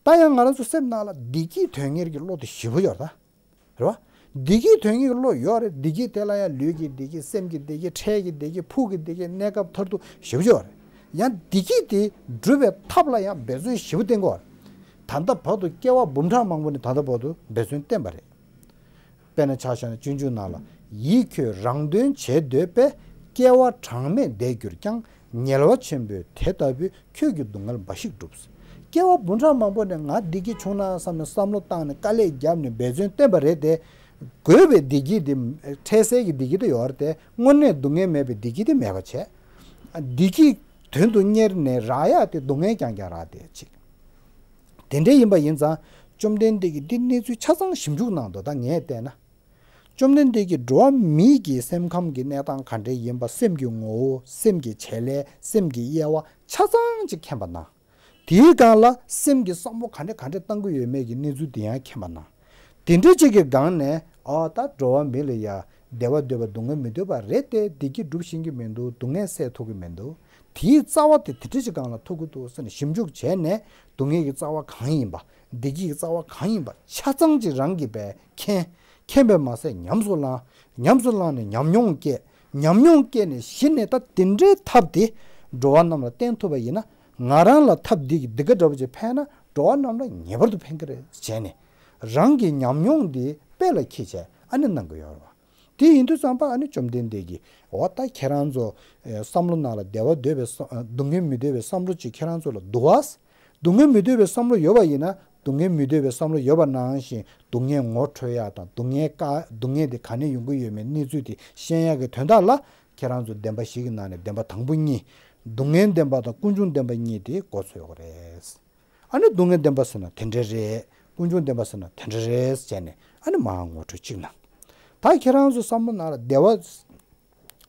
ད་ཡང་ང་རང་ཚོ་སེམས་ནང་ལ་བདེ་སྐྱིད་དོན་གཉེར་གྱི་བློ་དེ་ཞེ་པོ་ཡོད་རེད་ད། རེད་བ། བདེ་སྐྱིད་དོན་གཉེར་གྱི་བློ་ཡོད་རེད། བདེ་སྐྱིད་དེ་ལ་ཡང་ལུས་ཀྱི་བདེ་སྐྱིད་སེམས་ཀྱི་བདེ་སྐྱིད་འཕྲལ་གྱི་བདེ་སྐྱིད་ཕུགས་ཀྱི་བདེ་སྐྱིད་གནས་སྐབས་མཐར་ཐུག་ཞེ་པོ་ཅིག་ཡོད་རེད། ཡང་བདེ་སྐྱིད་དེ་སྒྲུབ་པའི་ཐབས་ལ་ཡང་འབད་བརྩོན་ཞེ་པོ་བསྟེན་དགོས་རེད། ད་ལྟ་བར་དུ་སྐྱེ་བ་འབུམ་ཕྲག་མང་པོ་ནས་ད་ལྟ་བར་དུ་འབད་བརྩོན་བསྟེན་པ་རེད། དཔེར་ན་ཆ་བཞག་ན་སྤྱོད་འཇུག་ནང་ལ། ཡིད་ཁྱོད་རང་དོན་བྱེད་འདོད་པས། སྐྱེ་བ་གྲངས་མེད་འདས་གྱུར་ཀྱང་། ཉལ་བ་ཆེན་པོས་དེ་ལྟ་བུའི། ཁྱོད་ཀྱི་སྡུག་བསྔལ་འབའ་ཞིག་བསྒྲུབས། སྐྱེ་བ་འབུམ་ཕྲག་མང་པོ་ནས་ང་བདེ་སྐྱིད་བྱུང་ན་བསམ་ནས་བསམ་བློ་བཏང་ནས་དཀའ་ལས་བརྒྱབ་ནས་འབད་བརྩོན་བསྟེན་པ་རེད་དེ། དགོས་པའི་བདེ་སྐྱིད་དེ་འཕྲལ་སེལ་གྱི་བདེ་སྐྱིད་དེ་ཡོད་རེད་དེ་དངོས་གནས་སྡུག་བསྔལ་མེད་པའི་བདེ་སྐྱིད་དེ་མེད་པ་བྱས། བདེ་སྐྱིད་དོན་དུ་གཉེར་ནས་རག་ཡག་དེ་སྡུག་བསྔལ་རྐྱང་རྐྱང་རག་བསྡད་ཅིག་དེ་འདྲ་ཡིན་པ་ཡིན་ཙང་བཅོམ་ལྡན་འདས་ཀྱིས་འདི་གནས་ཚུལ་ཆ་ཚང་ཞིབ་འཇུག་གནང་འདུག་ད་ངས་བལྟས་ན། བཅོམ་ལྡན་འདས་ཀྱིས་འགྲོ་བ་མིའི་གི་སེམས་ཁམས་ཀྱི་གནས་སྟངས་ག་འདྲ་ཡིན་པ་སེམས་ཀྱི་ངོ་བོ་སེམས་ཀྱི་བྱེད་ལས་སེམས་ཀྱི་དབྱེ་བ་ཆ་ཚང་ཅིག་མཁྱེན་པ་ན། དེའི་སྒང་ལ་སེམས་ཀྱི་བསམ་བློ་ག་འདྲ་ག་འདྲ་བཏང་གི་ཡོད་མེད་ཀྱི་གནས་ཚུལ་དེ་ཡང་མཁྱེན་པ་ན། དེ་འདྲ་ཅིག་གི་སྒང་ནས་ཨ་ད་འགྲོ་བ་མི་ལ་ཡ་ བདེ་བ་འདོད་པ་སྡུག་བསྔལ་མི་འདོད་པ་རེད་དེ། བདེ་སྐྱིད་སྒྲུབ་ཤེས་ཀྱི་མི་འདུག་སྡུག་བསྔལ་སེལ་ཐུབ་ཀྱི་མི་འདུག་དེའི་རྩ་བ་དེ་དེ་འདྲ་ཞིག་གང་ལ་ཐུག་གི་འདུག་ཟེར་ནས་ཞིབ་འཇུག་བྱས་ནས། སྡུག་བསྔལ་གྱི་རྩ་བ་གང་ཡིན་པ། བདེ་སྐྱིད་ཀྱི་རྩ་བ་གང་ཡིན་པ་ཆ་ཚང་ཅིག་རང་གིས་བས་མཁྱེན། མཁྱེན་པས་མ་ཟད་ཉམས་སུ་བླང་། ཉམས་སུ་བླངས་ནས་ཉམས་མྱོང་སྐྱེས། ཉམས་མྱོང་སྐྱེས་ནས་གཞི་ནས་ད་དེ་འདྲའི་ཐབས་དེ་འགྲོ་བ་རྣམས་ལ་བསྟན་ཐུབ་པ་ཡིན་ན། ང་རང་ལ་ཐབས་འདི་གི་འདི་ག་འདྲ་བོ་ཅིག་ཕན་ན་འགྲོ་བ་རྣམས་ལ་ངེས་པར་དུ་ཕན་གྱི་རེད་བྱས་ནས། རང་གི་ཉམས་མྱོང་འདི་དཔེ་ལ་འཁྱེར་བྱས་ཨ་ནི་གནང་གི་ཡོད་རེད་བ། དེ་ཡིན་དུས་ཙམ་པ་ཨ་ནི་བཅོམ་ལྡན་འདས་ཀྱིས་འོ་ད་ཁྱེད་རང་ཚོ་ཨེ་བསམ་བློ་ནང་ལ་བདེ་བ་འདོད་པའི་བསམ་སྡུག་བསྔལ་མི་འདོད་པའི་བསམ་བློ་ཅིག་ཁྱེད་རང་ཚོ་ལ་འདུག་བ། སྡུག་བསྔལ་མི་འདོད་པའི་བསམ་བློ་ཡོད་པ་ཡིན་ན། སྡུག་བསྔལ་མི་འདོད་པའི་བསམ་བློ་ཡོད་པ་ནང་བཞིན་སྡུག་བསྔལ་ངོ་འཕྲོད་ཡག་དང་སྡུག་བསྔལ་བཀག་སྡུག་བསྔལ་དེ་ག་ནས་ཡོང་གི་ཡོད་མེད་གནས་ཚུལ་དེ་ཤེས་ཡག་གི་དོན་དག་ལ། ཁྱེད་རང་ཚོ་བདེན་པ་བཞི་གི་ནང་ནས་བདེན་པ་དང་པོ་གཉིས། སྡུག་བསྔལ་བདེན་པ་དང་ཀུན་འབྱུང་བདེན་པ་གཉིས་དེ་མགོ་ཚོས་དགོས་རེད། ཨ་ནི་སྡུག་བསྔལ་བདེན་པ་ཟེར་ན་དེ་འདྲ་རེད། ཀུན་འབྱུང་བདེན་པ་ཟེར་ན་དེ་འདྲ་རེད་བྱས་ནས་ཨ་ནི་མར་ངོ་སྤྲོད་གཅིག་གནང་། ད་ཁྱེད་རང་ཚོ་བསམ་བློ་ནང་ལ་བདེ་བ།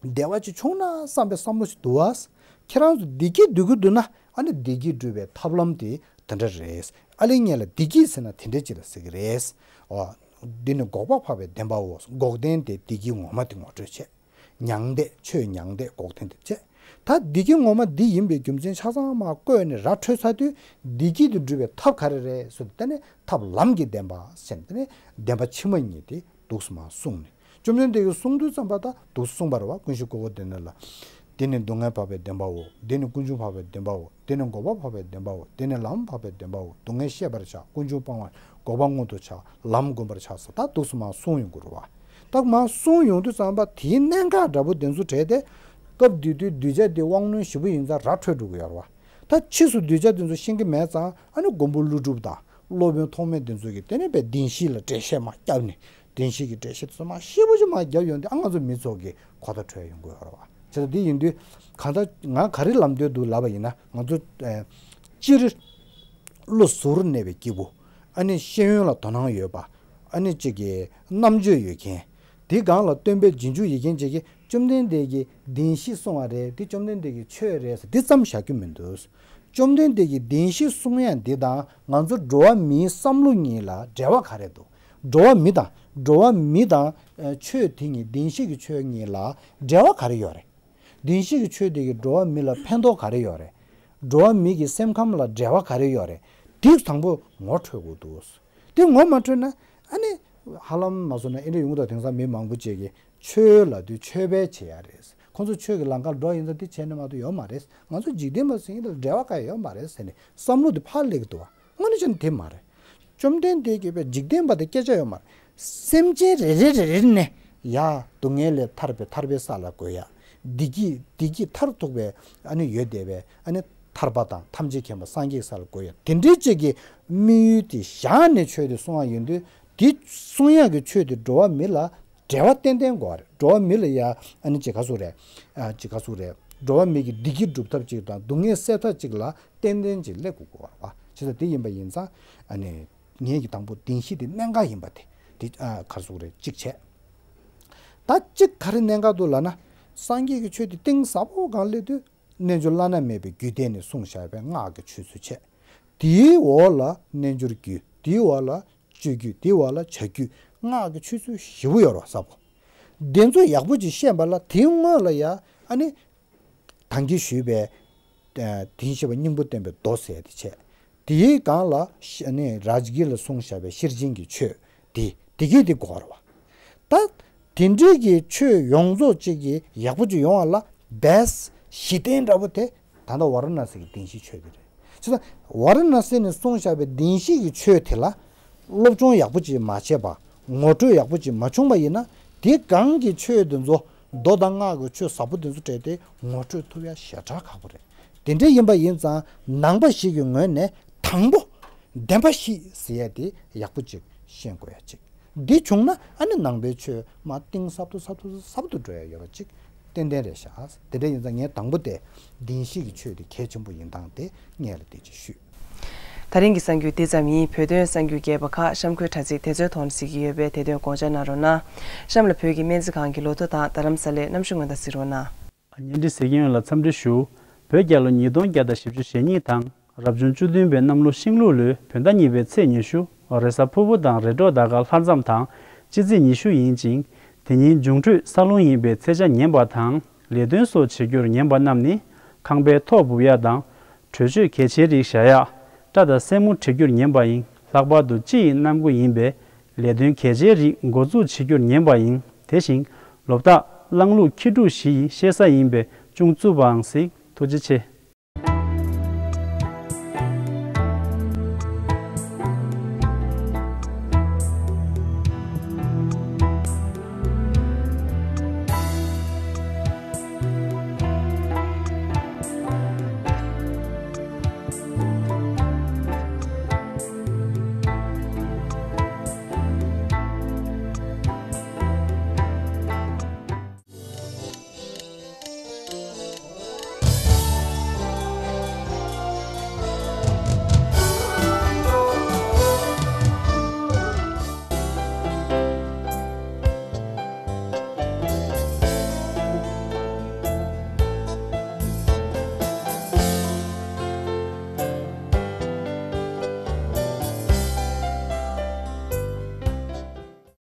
བདེ་བ་ཅིག་བྱུང་ན་བསམ་པའི་བསམ་བློ་ཞིག་འདུག་བ། ཁྱེད་རང་ཚོ་བདེ་སྐྱིད་འདོད་ཀྱི་འདུག་ན་ཨ་ནི་བདེ་སྐྱིད་སྒྲུབ་པའི་ཐབས་ལམ་དེ་དེ་འདྲ་རེད། ཨ་ལས་ངེད་ལ་བདེ་སྐྱིད་ཟེར་ན་དེ་འདྲ་ཅིག་ལ་ཟེར་གྱི་རེད། འོ། འདི་ནི་འགོག་པ་འཕགས་པའི་བདེན་པའོ། འགོག་བདེན་དེ་བདེ་སྐྱིད་ངོ་མ་དེ་ངོ་སྤྲོད་བྱས། མྱང་འདས་ཆོས་མྱང་འདས་འགོག་བདེན་དེ་བྱས། ད་བདེ་སྐྱིད་ངོ་མ་འདི་ཡིན་པའི་རྒྱུ་མཚན་ཆ་ཚང་མར་བཀོད་ནས་ར་འཕྲོད་ཚར་དུས། བདེ་སྐྱིད་དེ་སྒྲུབ་པའི་ཐབས་ག་རེ་རེད་ཟེར་དུས། དེ་ནི་ཐབས་ལམ་གྱི་བདེན་པ་ཟེར་ནས་དེ་ནི་བདེན་པ་ཕྱི་མ་གཉིས་དེ་འདུག་སེ་མར་གསུངས་ནས། བཅོམ་ལྡན་འདས་ཀྱིས་གསུངས་དུས་ཙམ་པ་ད་འདུག་སེ་གསུངས་པ་རེད་བ། ཀུན་གཞི་སྐུ་འཁོར་སྡེ་སྣོད་ལ། འདི་ནི་སྡུག་བསྔལ་འཕགས་པའི་བདེན་པའོ། འདི་ནི་ཀུན་འབྱུང་འཕགས་པའི་བདེན་པའོ། འདི་ནི་འགོག་པ་འཕགས་པའི་བདེན་པའོ། འདི་ནི་ལམ་འཕགས་པའི་བདེན་པའོ། སྡུག་བསྔལ་ཤེས་པར་བྱ། ཀུན་འབྱུང་སྤང་བར། འགོག་པ་མངོན་དུ་བྱ། ལམ་བསྒོམ་པར་བྱ་ཟེར་ད་འདུག་སེ་མར་གསུངས་ཡོང་གི་རེད་བ། ད་མར་གསུངས་ཡོང་དུས་ཙམ་པ་དེའི་གནད་འགག་འདྲ་པོ་དེ་ཚོ་བྲལ་ཏེ། སྐབས་དེ་དུས་གདུལ་བྱ་དེ་དབང་རྣོན་ཞེ་པོ་ཡིན་ཙང་ར་འཕྲོད་འགྲོ་གི་ཡོད་རེད་བ། ད་ཕྱིས་སུ་གདུལ་བྱ་དེ་ཚོ་ཤེས་ཀྱི་མེད་ཙང་ཨ་ནི་མགོན་པོ་ཀླུ་སྒྲུབ་དང་སློབ་དཔོན་ཐོགས་མེད་དེ་ཚོ་གིས་དེ་ནས་བས་བདེན་བཞི་ལ་འགྲེལ་བཤད་མར་བརྒྱབ་ནས། བདེན་བཞི་གི་འགྲེལ་བཤད་དེ་ཚོ་མར་ཞེ་པོ་ཅིག་མར་བརྒྱབ་ཡོང་དུས་ཨ་ང་ཚོ་མི་ཚོ་གི་གོ་བརྡ་འཕྲོད་ཡོང་གི་ཡོད་རེད་བ། བྱས་ཙང་དེ་ཡིན་དུས་གང་ལྟར་ང་ག་རེ་ལབ་འདོད་འདུག་ལབ་པ་ཡིན་ན། ང་ཚོ་ཨེ་སྤྱིར་བློ་གཟུ་བོར་གནས་པའི་སྐྱེས་བུ། ཨ་ནི་ཤེས་ཡོན་ལ་དོ་སྣང་ཡོད་པ། ཨ་ནི་གཅིག་གི་རྣམ་དཔྱོད་ཡོད་མཁན། དེའི་སྒང་ལ་སྟོན་པའི་རྗེས་འཇུག་ཡོད་མཁན་གཅིག་གིས་བཅོམ་ལྡན་འདས་ཀྱིས་བདེན་བཞི་གསུངས་པ་རེད། དེ་བཅོམ་ལྡན་འདས་ཀྱི་ཆོས་རེད་ཟེར་འདི་ཙམ་བཞག་རྒྱུ་མི་འདུག་བཅོམ་ལྡན་འདས་ཀྱིས་བདེན་བཞི་གསུང་ཡ་འདི་དང་ང་ཚོ་འགྲོ་བ་མིའི་བསམ་བློ་གཉིས་ལ་འབྲེལ་བ་ག་རེ་འདུག་འགྲོ་བ་མི་དང་འགྲོ་བ་མི་དང་ཨ་ཆོས་དེ་གཉིས་བདེན་བཞི་གི་ཆོས་གཉིས་ལ་འབྲེལ་བ་ག་རེ་ཡོད་རེད། བདེན་བཞི་གི་ཆོས་དེ་གིས་འགྲོ་བ་མི་ལ་ཕན་ཐོགས་ག་རེ་ཡོད་རེད། འགྲོ་བ་མི་གི་སེམས་ཁམས་ལ་འབྲེལ་བ་ག་རེ་ཡོད་རེད། དེ་དང་པོ་ངོ་འཕྲོད་དགོས་འདུག་དེ་ངོ་མ་འཕྲོད་ན་ཨ་ནི་ཧ་ལམ་མ་བཟོ་ན་ཨེ་འདྲ་ཡོང་གི་འདུག་དེང་སང་མི་མང་པོ་ཅིག་གིས་ཆོས་ལབ་དུས་ཆོས་པས་བྱེད་ཡ་རེད། ཁོང་ཚོ་ཆོས་ཀྱི་ལམ་ཁར་འགྲོ་ཡིན་ཙང་དེ་བྱས་ན་མ་གཏོགས་ཡོད་མ་རེད། ང་ཚོ་འཇིག་རྟེན་པ་ཟེར་མཁན་དེ་ལ་འབྲེལ་བ་གང་ཡང་ཡོད་མ་རེད་ཟེར་ནས་བསམ་བློ་དེ་ཕར་སླེབས་ཀྱི་འདུག་བ། དངོས་གནས་བྱས་ན་དེ་མ་རེད། བཅོམ་ལྡན་འདས་ཀྱིས་པའི་འཇིག་རྟེན་པ་དེ་སྐད་ཆ་ཡོད་མ་རེད། སེམས་ཅན་རེ་རེ་རེ་རེ་ནས་ཡ་སྡུག་བསྔལ་ལས་ཐར་པའི་ཐར་པའི་ས་ལ་འགོད་ཡ། བདེ་སྐྱིད་བདེ་སྐྱིད་མཐར་ཐུག་པའི་ཨ་ནི་ཡོད་བསྡད་པའི་ཨ་ནི་ཐར་པ་དང་ཐམས་ཅད་མཁྱེན་པ་སངས་རྒྱས་ས་ལ་འགོད་ཡ། དེ་འདྲའི་ཅིག་གི་དམིགས་ཡུལ་དེ་བཞག་ནས་ཆོས་དེ་གསུང་བ་ཡིན་དུས། དེ་གསུང་ཡག་གི་ཆོས་དེ་འགྲོ་བ་མི་ལ་འབྲེལ་བ་ཏན་ཏན་དགོས་པ་རེད། འགྲོ་བ་མི་ལ་ཡ་ཨ་ནི་ཅིག་ག་ཟེར་རེད། ཨ་ཅིག་ག་ཟེར་རེད། འགྲོ་བ་མི་གི་བདེ་སྐྱིད་སྒྲུབ་ཐབས་ཅིག་དང་སྡུག་བསྔལ་སེལ་ཐབས་ཅིག་ལ་ཏན་ཏན་ཅིག་སླེབས་དགོས་པ་རེད་བ། བྱས་ཙང་དེ་ཡིན་པ་ཡིན་ཙང་ཨ་ནི་ངེད་ཀྱི་དང་པོ་བདེན་བཞི་དེ་གནད་འགག་ཡིན་པ་དེ་དེ་ཨ་ག་ཟེར་རེད་གཅིག་བྱས། ད་གཅིག་ག་རེ་གནད་འགག་འདུག་ལབ་ན། སངས་རྒྱས་ཀྱི་ཆོས་དེ་གཏིང་ཟབ་པོ་སྒང་སླེབས་དུས། རྣལ་འབྱོར་བླ་ན་མེད་པའི་རྒྱུད་སྡེ་ནས་གསུངས་བཞག་པའི་སྔགས་ཀྱི་ཆོས་ཚུལ་བྱས། དེའི་འོག་ལ་རྣལ་འབྱོར་རྒྱུད། དེའི་འོག་ལ་སྤྱོད་རྒྱུད། དེའི་འོག་ལ་བྱ་རྒྱུད། སྔགས་ཀྱི་ཆོས་ཚུལ་ཞེ་པོ་ཡོད་རེད་བ། ཟབ་པོ། དེ་ཚོ་ཡག་པོ་ཅིག་ཤེས་པ་ལ་དེའི་སྔོན་ལ་ཡ་ཨ་ནི་ད་གིན་ཞུས་པའི་ཨ་དེ་བཞིན་གཤེགས་པ་སྙིང་པོ་བསྟན་པའི་མདོ་ཟེར་དེ་བྱས། དེའི་སྒང་ལ་ཤ་ནི་རཱ་ཇ་གིར་ལ་གསུངས་བཞག་པའི་ཤེར་ཕྱིན་གྱི་ཆོས་དེ་དེ་གས་དེ་དགོས་རེད་བ། ད་དེ་འདྲའི་གི་ཆོས་ཡོངས་རྫོགས་གཅིག་གི་ཡག་པོ་ཅིག་ཡོང་བ་ལ་བས་གཞི་རྟེན་འདྲ་པོ་དེ་ད་ལྟ་ཝཱ་ར་ཎ་སི་གི་བདེན་བཞིའི་ཆོས་དེ་རེད། བྱས་ཙང་ཝཱ་ར་ཎ་སི་ནས་གསུངས་བཞག་པའི་བདེན་བཞི་གི་ཆོས་དེ་ལ་སློབ་སྦྱོང་ཡག་པོ་ཅིག་མ་བྱས་པ། ངོ་སྤྲོད་ཡག་པོ་ཅིག་མ་བྱུང་བ་ཡིན་ན། དེ་སྒང་གི་ཆོས་དེ་ཚོ་མདོ་དང་སྔགས་ཀྱི་ཆོས་ཟབ་པོ་དེ་ཚོ་སྤྲད་དེ་ངོ་སྤྲོད་ཐུབ་ཡ་ཞེ་དྲག་ཁག་པོ་རེད། དེ་འདྲ་ཡིན་པ་ཡིན་ཙང་ནང་པ་ཞིག་གི་ངོས་ནས་དང་པོ་བདེན་པ་བཞི་ཟེར་ཡ་དེ་ཡག་པོ་ཅིག་ཤེས་དགོས་ཡ་ཅིག་འདི་བྱུང་ན་ཨ་ནི་ནང་པའི་ཆོས་མར་གཏིང་ཟབ་ཏུ་ཟབ་ཏུ་ཟབ་ཏུ་འགྲོ་ཡ་ཡོད་པ་ཅིག་ཏན་ཏན་རེད་ཤག་དེ་འདྲ་ཡིན་ཙང་ངས་དང་པོ་དེ་བདེན་བཞི་གི་ཆོས་དེ་གལ་ཆེན་པོ་ཡིན་སྟངས་དེ་སྔོན་ལ་དེ་ཅིག་ཞུས། ད་རིང་གི་གསར་འགྱུར་འདི་ཙམ་ཡིན། བོད་དོན་གསར་འགྱུར་རྒྱས་པ་ཁག་གཤམ་འཁོད་དྲ་ཚིགས་དེ་ཚོའི་ཐོག་ནས་གཟིགས་ཀྱི་ཡོད་པས་དེ་དོན་དགོངས་འཇགས་གནང་རོགས་གནང་། གཤམ་ལ་བོད་ཀྱི་སྨན་རྩིས་ཁང་གི་ལོ་ཐོ་དང་རྡ་རམ་ས་ལའི་གནམ་གཤིས་སྔོན་བརྡ་གཟིགས་རོགས་གནང་། བརྙན་འཕྲིན་གཟིགས་མཁན་ཡོངས་ལ་འཚམས་འདྲི་ཞུ། བོད་རྒྱལ་ལོ་ཉིས་སྟོང་བརྒྱ་དང་བཞི་བཅུ་ཞེ་གཉིས་དང་། རབ་བྱུང་བཅུ་བདུན་པའི་གནམ་ལོ་ཤིང་ལུག་ལོའི་བོད་ཟླ་གཉིས་པའི་ཚེས་ཉི་ཤུ། རེས་གཟའ་ཕུར་བུ་དང་རེས་གྲོགས་ཟླ་སྐར་ལྷ་མཚམས་དང་སྤྱི་ཚེས་ཉི་ཤུ་ཡིན་ཅིང་། དེ་ཉིད་འབྱུང་འཕྲོད་ས་རླུང་ཡིན་པའི་ཚེས་ཆ་ངན་པ་དང་། ལས་དོན་སོགས་བྱེད་རྒྱུར་ངན་པ་རྣམས་ནི། ཁང་པའི་ཐོག་སྦུབ་ཡག་དང་། གྲོས་ཆོད་གལ་ཆེའི་རིགས་བཞག་ཡག་སྐྲ་དང་སེན་མོ་བྲེག་རྒྱུར་ངན་པ་ཡིན། ལྷག་པར་དུ་སྤྱི་ཡི་གནམ་སྒོ་ཡིན་པས། ལས་དོན་གལ་ཆེའི་རིགས་འགོ་འཛུགས་བྱེད་རྒྱུར་ངན་པ་ཡིན། དེ་བཞིན་ལོ་རྟགས་གླང་ལུག་ཁྱི་འབྲུག་བཞི་ཡི་བཤད་ས་ཡིན་པས་ཅུང་རྩུབ་པའང་གཟིགས། ཐུགས་རྗེ་ཆེ།